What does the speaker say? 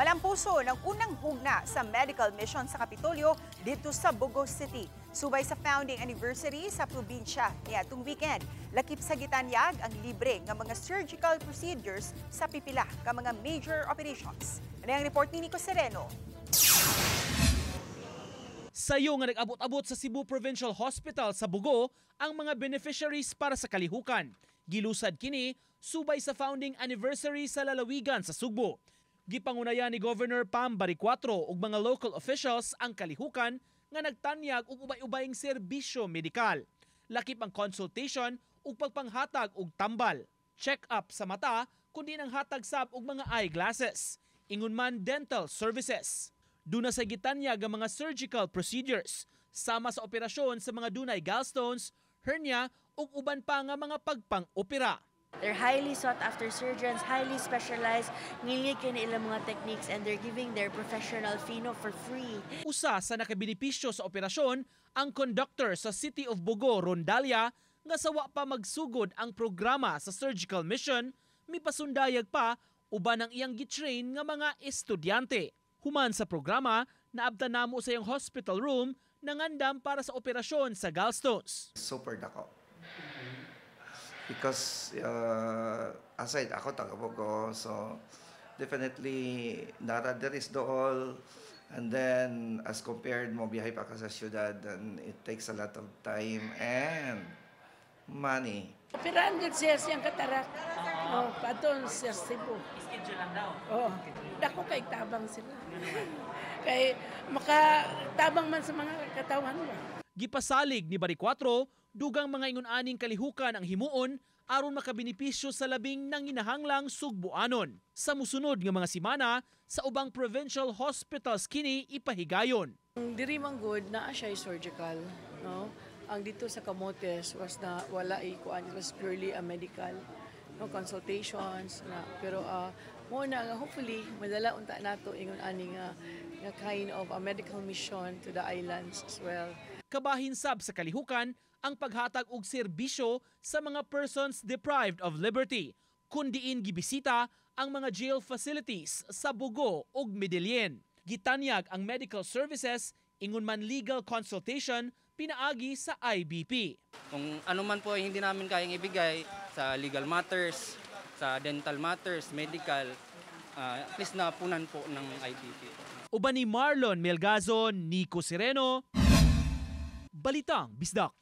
Malampuso ng unang hugna sa medical mission sa Kapitolyo dito sa Bogo City. Subay sa founding anniversary sa probinsya niadtong weekend. Lakip sa gitanyag ang libre nga mga surgical procedures sa pipila ka mga major operations. Ano ang report ni Nico Sereno? Sayo nga nag-abot-abot sa Cebu Provincial Hospital sa Bogo ang mga beneficiaries para sa kalihukan. Gilusad kini subay sa founding anniversary sa lalawigan sa Sugbo. Gipangunayan ni Governor Pam Baricuatro ug mga local officials ang kalihukan nga nagtanyag og ubay-ubayng serbisyo medikal. Lakip ang consultation ug pagpanghatag og tambal, check-up sa mata kundi ang hatag sab og mga eyeglasses. Ingon man dental services. Duna sa gitanyag ang mga surgical procedures sama sa operasyon sa mga dunay gallstones, hernia ug uban pa nga mga pagpang-opera. They're highly sought after surgeons, highly specialized, ngilngig kay na ilang mga techniques and they're giving their professional fee, no, for free. Usa sa nakabenepisyo sa operasyon ang conductor sa City of Bogo, Rondalia, nga sawa pa magsugod ang programa sa surgical mission, mipasundayag pa uban ang iyang gitrain nga mga estudyante. Human sa programa, naabtan namo sa iyang hospital room nangandam para sa operasyon sa gallstones. Super dako. Because aside ako taga Bogo, so definitely nara there is dool, and then as compared mo biyahe pa ka sa syudad and it takes a lot of time and money. Operahan gud siya siyang katarak. Oh, padon siya sa Cebu. Schedule lang daw. Oh, dako kay tabang sila. Kay makatabang man sa mga katawan ba. Gipasalig ni Baricuatro, dugang mga ingon-aning kalihukan ang himuon aron makabenepisyo sa labing nanginahanglang Sugbuanon. Sa musunod nga mga simana, sa ubang provincial hospitals kini ipahigayon. Ang diri man gud naa siya surgical, no? Ang dito sa Camotes was na wala ikuan, it was purely a medical, no, consultations na, pero mo na nga hopefully madala unta nato ingon ani nga kind of a medical mission to the islands as well. Kabahin sab sa kalihukan ang paghatag og serbisyo sa mga persons deprived of liberty, kundiin gibisita ang mga jail facilities sa Bogo ug Medellin. Gitanyag ang medical services ingon man legal consultation pinaagi sa IBP. Kung ano man po ay hindi namin kayang ibigay sa legal matters, sa dental matters, medical, at least napunan po ng IBP. Uban ni Marlon Melgazo, Nico Sereno, Balitang Bisdak.